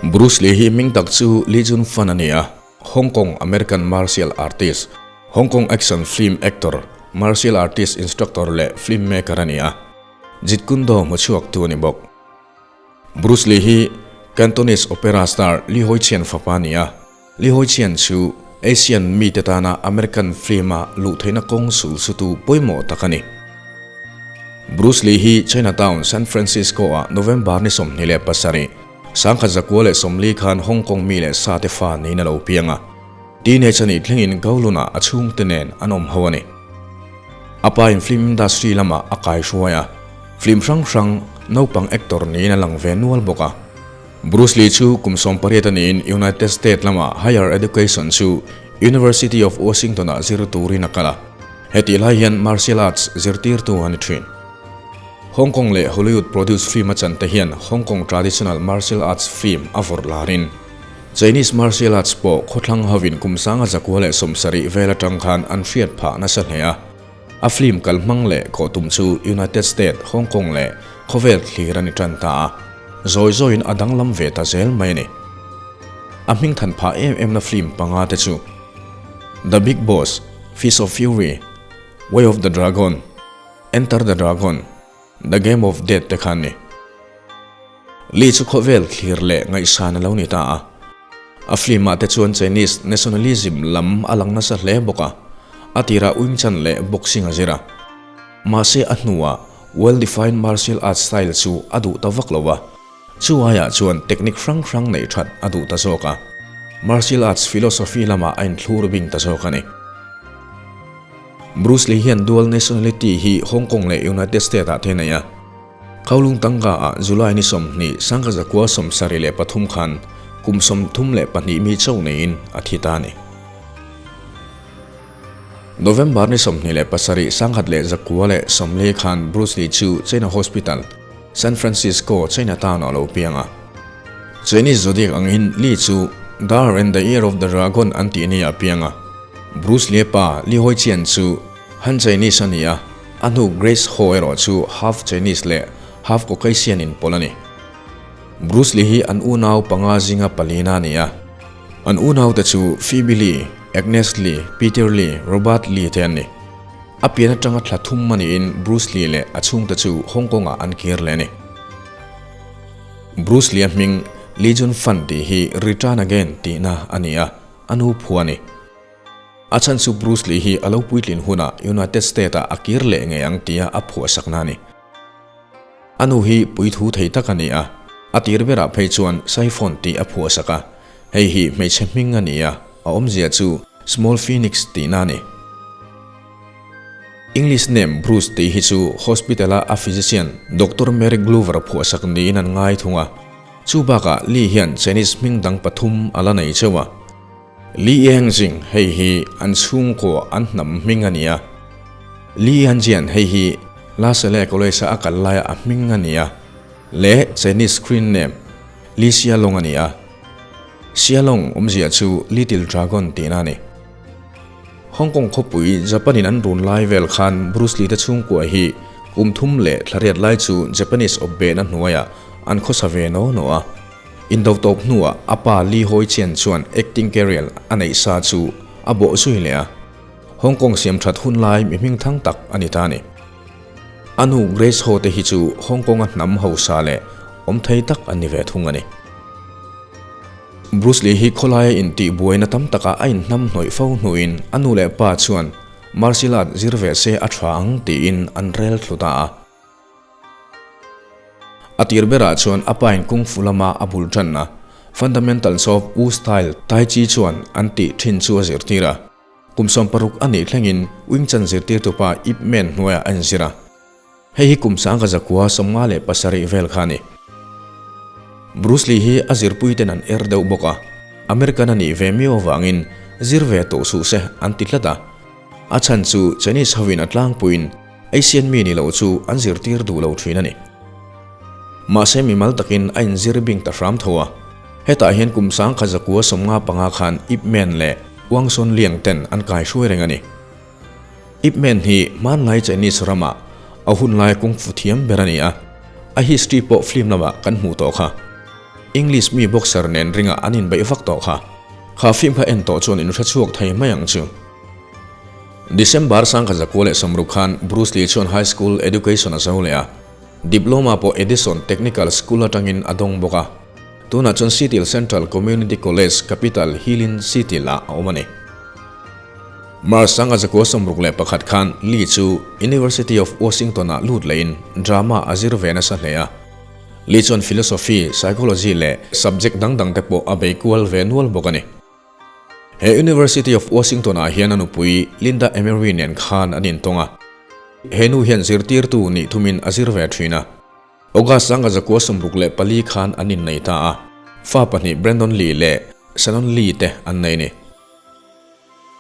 Bruce Lee hi hming tak chu Lee Jun Fan a ni a, Hong Kong American martial artist, Hong Kong action film actor, martial artist instructor leh film maker a ni a, Jeet Kune Do hmuchhuaktu a ni bawk. Bruce Lee hi Cantonese opera star Lee Hoi Chien fapa a ni a, Lee Hoi Chien chu Asian mite tana American film-a luh theihna kawng sul sutu pawimawh tak a ni. Bruce Lee hi Chinatown, San Francisco-ah November ni 27, 1940 khan Hong Kong mi leh sa te fa niin a lo piang a. Teenage a nih thlengin Kowloon-ah a chhungte nen an awm ho a ni. A pa in film industry lamah a kaihruai a, film hrang hrang naupang actor niin a lang ve nual bawk a. Bruce Lee chu kum 18 a niin United States lama higher education chu University of Washington-ah zir turin a kal a. Hetih lai hian martial arts zirtirtu a ni thin. Hong Kong leh Hollywood produce film a chan te hian Hong Kong traditional martial arts film a vawrh larin Chinese martial arts pawh khawthlang hovin kum 1970 vel atang khan an hriat phah nasa hle a. A film kal hmang leh kawh tum chu United States, Hong Kong leh khawvel thlir a ni tan ta a. Zawi zawiin a danglam ve ta zel mai a ni. A hming than phah em em na film panga te chu The Big Boss, Fist of Fury, Way of the Dragon, Enter the Dragon, The Game of Death te kha an ni. Lee chu khawvel thlir leh ngaihsan a lo ni ta a. A film ah te chuan Chinese nationalism lam a lang nasa hle bawk a, a tirah Wing Chun leh boxing a zir a. Mahse a hnuah well-defined martial arts style chu a duh ta vak lo a, chu aiah chuan technique hrang hrang neih that a duh ta zawk a, martial arts philosophy lamah a inthlur bing ta zawk a ni. Bruce Lee hian dual nationality hi Hong Kong leh United States ah te a nei a. Kowloon Tangka ah July ni 20, 1973 khan kum 32 mi chauh neiin a thi ta a ni. November ni 27, 1940 khan Bruce Lee chu China Hospital, San Francisco, China town ah a lo piang a. Chinese zodiac angin Lee chu Dar and the Year of the Dragon an tih ni ah a piang a. Bruce Lee pa Lee Hoi Chien chu Han Chinese a ni a, a hnu Grace Ho erawh chu half Chinese leh half Caucasian in pawlh a ni. Bruce Lee hi an unau panga zinga palina a ni a. An unaute chu Phoebe Lee, Agnes Lee, Peter Lee, Robert Lee te an ni. A pian atanga thla thum a niin Bruce Lee leh a chhungte chu Hong Kong-ah an kir leh a ni. Bruce Lee-a hming Lee Jun Fan tih hi Return Again tihna a ni a, a nu phu a ni. A chhan chu Bruce Lee hi a lo puitlin hunah United States-ah a kir leh ngei ang tia a phuahsakna a ni. A nu hi puithu thei tak a ni a, a tir berah phei chuan Siphon tih a phuahsak a, hei hi hmeichhe hming a ni a, a awmzia chu Small Phoenix tihna a ni. English name Bruce tih hi chu hospital-a a physician Doctor Mary Glover phuahsak niin an ngai thung a, chu bakah Lee hian Chinese hming dang pathum a la nei cheu a. Li Yangjing, hei hi an chhungkaw an hnam hming a ni a. Li Yanjian, hei hi La Salle College-a a kal laia a hming a ni a, leh Chinese screen name Li Xialong a ni a. Xialong awmzia chu Little Dragon tihna a ni. Hong Kong khawpui Japan-in an run lai vel khan Bruce Lee te chhungkua hi kum thum leh thla riat lai chu Japanese awpbehna hnuaiah an khawsa ve naw naw a. Indo tawp hnuah a pa Lee Hoi Chien chuan acting career a neih sa chu a bawh zui leh a, Hong Kong siam that hun lai mi hming thang tak a ni ta a ni. A nu Grace Ho te hi chu Hong Kong a hnam hausa leh awm thei tak an ni ve thung a ni. Bruce Lee hi khawlaia intih buaina tam takah a inhnam hnawih fo hnuin a nu leh pa chuan martial art zir ve se a tha ang tiin an rel thlu ta a. A tir berah chuan a pain kung fu lama a bul tanna Fundamentals of Wu Style Tai Chi chuan an tih thin chu a zirtir a. Kum 60 a nih thlengin Wing Chun zirtirtupa Ip Man hnuaiah a inzir a. Hei hi kum 1957 vel kha a ni. Bruce Lee hi a zirpuiten an er deuh bawk a, American a nih ve miau avangin zir ve tawh suh se an ti tlat a. A chhan chu Chinese hovin a tlangpuiin Asian mi ni lo chu an zirtir duh lo thin a ni. Mahse mimal takin a inzir bing ta hram tho a. Hetah hian kum 1995 khan Ip Man leh Wang Son Liang ten an kai hruai reng a ni. Ip Man hi hmanlai Chinese ramah a hunlai kung fu thiam ber a ni a, a history pawh film lamah kan hmuh tawh kha. English mi boxer nen ringah an inbeih vak tawh kha. Kha film kha en tawh chuan in hre chhuak thei mai ang chu. December 1960 khan Bruce Lee chuan high school education a zo leh a. Diploma pawh Edison Technical School atangin a dawng bawk a. Tunah chuan Seattle Central Community College, Capital Hill-in Seattle-ah a awm a ni. March 1961 khan Lee chu University of Washington-ah lut lehin drama a zir ve nasa hle a. Lee chuan philosophy, psychology leh subject dang dang te pawh a bei kual ve nual bawk a ni. He University of Washington-ah hian a nupui Linda Emery nen khan an intawng a. He nu hian zirtirtu nih thumin a zir ve thin a. August 1964 khan an innei ta a, fa pahnih Brandon Lee leh Shannon Lee te an nei ni.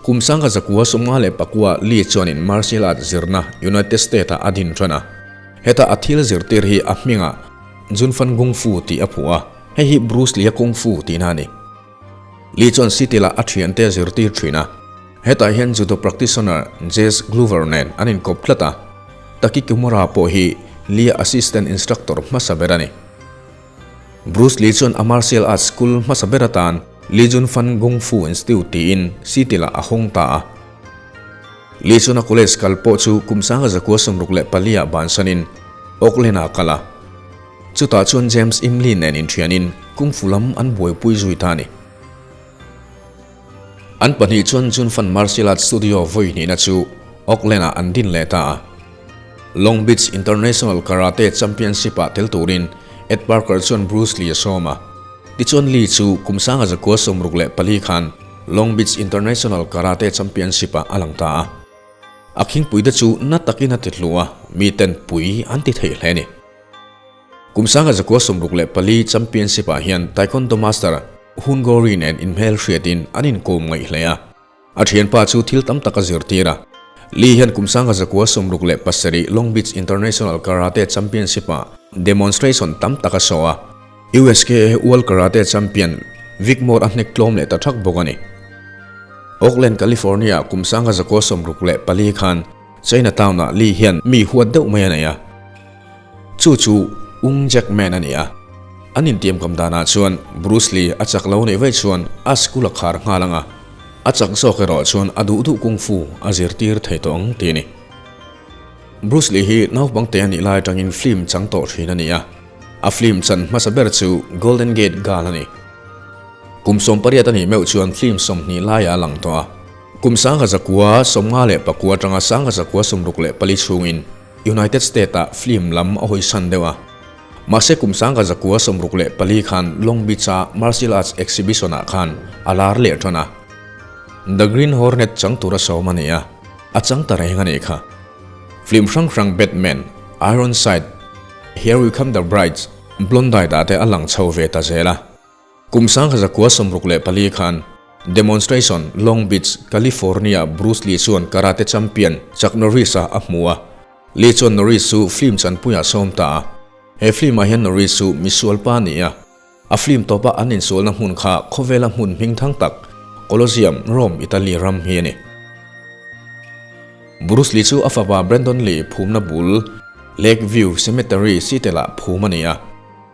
Kum 1954 Lee chuanin martial arts zirna United States-ah a din tan a. Heta a thil zirtir hi a hmingah Jun Fan Kung Fu tih a phuh a, hei hi Bruce Lee-a Kung Fu tihna a ni. Lee chuan City-lah a thiante a zirtir thin a, hetah hian judo practitioner Jess Glover nen an inkawp tlat a, Taki Kimura pawh hi Lee-a assistant instructor hmasa ber a ni. Bruce Lee chuan a martial arts school hmasa ber atan Lee Jun Fan Kung Fu Institute tiin City-lah a hawng ta a. Lee chuan a college kal pawh chu kum 1964 ah bansanin Auckland-ah a kal a. Chutah chuan James Imlin nen inthianin Kung Fu lam an buaipui zui ta a ni. An pahnih chuan Jun Fan Martial Arts Studio vawi hnihna chu Auckland-ah an din leh ta a. Long Beach International Karate Championship-ah tel turin Ed Parker chuan Bruce Lee a sawm a. Tichuan Lee chu kum 1964 khan Long Beach International Karate Championship-ah a lang ta a. A khingpuite chu na takin a ti hlu a, miten pui an ti thei hle a ni. Kum 1964 Championship-ah hian Taekwondo master Hun Go-ri nen inhmel hriatin an inkawm ngaih hle a. A thianpa chu thil tam tak a zirtir a. Lee hian kum 1967 Long Beach International Karate Championship-ah demonstration tam tak a saw a. USKA World Karate Champion Vic Moore a hnek tlawm leh ta thak bawk a ni. Oakland, California-ah kum 1964 khan Chinatown-ah Lee hian mi huat deuh mai a nei a. Chu chu Ung Jackman a ni a. An intiamkam danah chuan Bruce Lee a chak lo neih vaih chuan a school a khar nghal ang a, a chak zawk erawh chuan a duh duh kung fu a zirtir thei tawh ang tih a ni. Bruce Lee hi naupangte a nih lai atangin film chang tawh thin a ni a, a film chan hmasa ber chu Golden Gate Girl a ni. Kum 18 a nih meuh chuan film 20 laiah a lang tawh a. Kum 1954 atanga 1964 chhungin United States-ah film lam a hawisan deuh a. Mahse kum 1964 khan Long Beach-a martial arts exhibition-ah khan a lar leh tan a. The Green Hornet chang tura sawm a ni a, a chang ta reng a nih kha. Film hrang hrang Batman, Ironside, Here We Come the Brides, Blondie-ah te a lang chho ve ta zel a. Kum 1964 khan Demonstration, Long Beach, California Bruce Lee chuan karate champion Chuck Norris-a a hmu a. Lee chuan Norris chu film chanpuiah a sawm ta a. He film-ah hian Norris chu misual pa a ni a. A film tawpa an insualna hmun kha khawvela hmun hmingthang tak Colosseum, Rome, Italy ram hi a ni. Bruce Lee chu a fapa Brandon Lee phumna bul Lake View Cemetery Seattle-ah phum a ni a.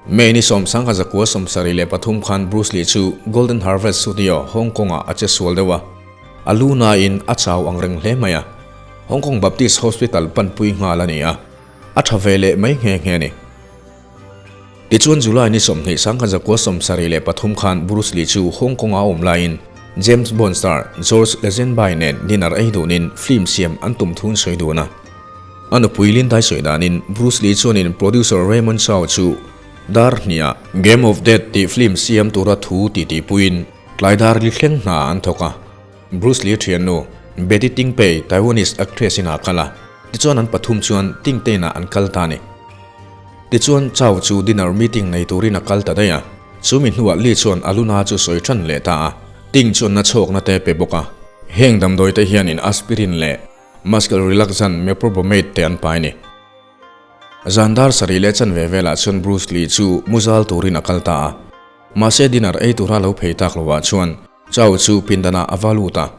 May ni 1973 khan Bruce Lee chu Golden Harvest Studio, Hong Kong-ah a che sual deuh a. A lu nain a chau ang reng hle mai a. Hong Kong Baptist Hospital panpui nghal a ni a, a tha ve leh mai nghe nghe a ni. Tichuan July ni 20 1973 khan Bruce Lee chu Hong Kong-a a awm laiin James Bond star George Lazenby nen dinner ei dunin film siam an tum thun sawi dun a. A nupui Lindai sawi danin Bruce Lee chuanin producer Raymond Chow chu dar hniah Game of Death tih film siam tura thu titi puiin tlai dar li thleng hna an thawk a. Bruce Lee thiannu Betty Ting Pei Taiwanese actress in a kal a, tichuan an pathum chuan Ting Tein-ah an kal ta a ni. Tichuan Chow chu dinner meeting nei turin a kal ta daih a, chumi hnuah Lee chuan a luna chu sawi tan leh ta a, Ting chuan na chhawkna te pe bawk a. Heng damdawi te hianin aspirin leh Muscle relaxant meprobamate te an pai ni. Zan dar sarih leh chanve velah chuan Bruce Lee chu muzal turin a kal ta a. Mahse dinner ei tura lo phei tak lovah chuan Chow chu pindanah a va lut a.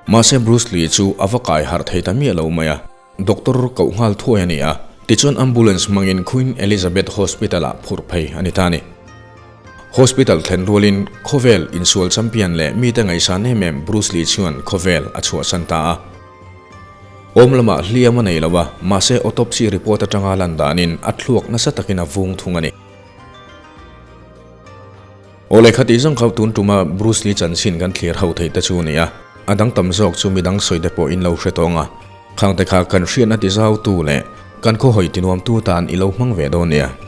Mahse Bruce Lee chu a va kai harh thei ta miah lo mai a. Doctor koh nghal thuai a ni a. Tichuan ambulance hmangin Queen Elizabeth Hospital-ah phurh phei a ni ta a ni. Hospital thlen rualin khawvel insual champion leh mite ngaihsan em em Bruce Lee chuan khawvel a chhuahsan ta a. Awm lamah hliam a nei lo a, mahse autopsy report atanga lan danin a thluak nasa takin a vung thung a ni. Aw lehkha tih zawng kha tun tuma Bruce Lee chanchin kan thlir ho thei te chu a ni a, a dang tam zawk chu midang sawi te pawh in lo hre tawng a, khang te kha kan hriatna ti zautu leh kan khawhawi ti nuamtu tan i lo hmang ve dawn nia.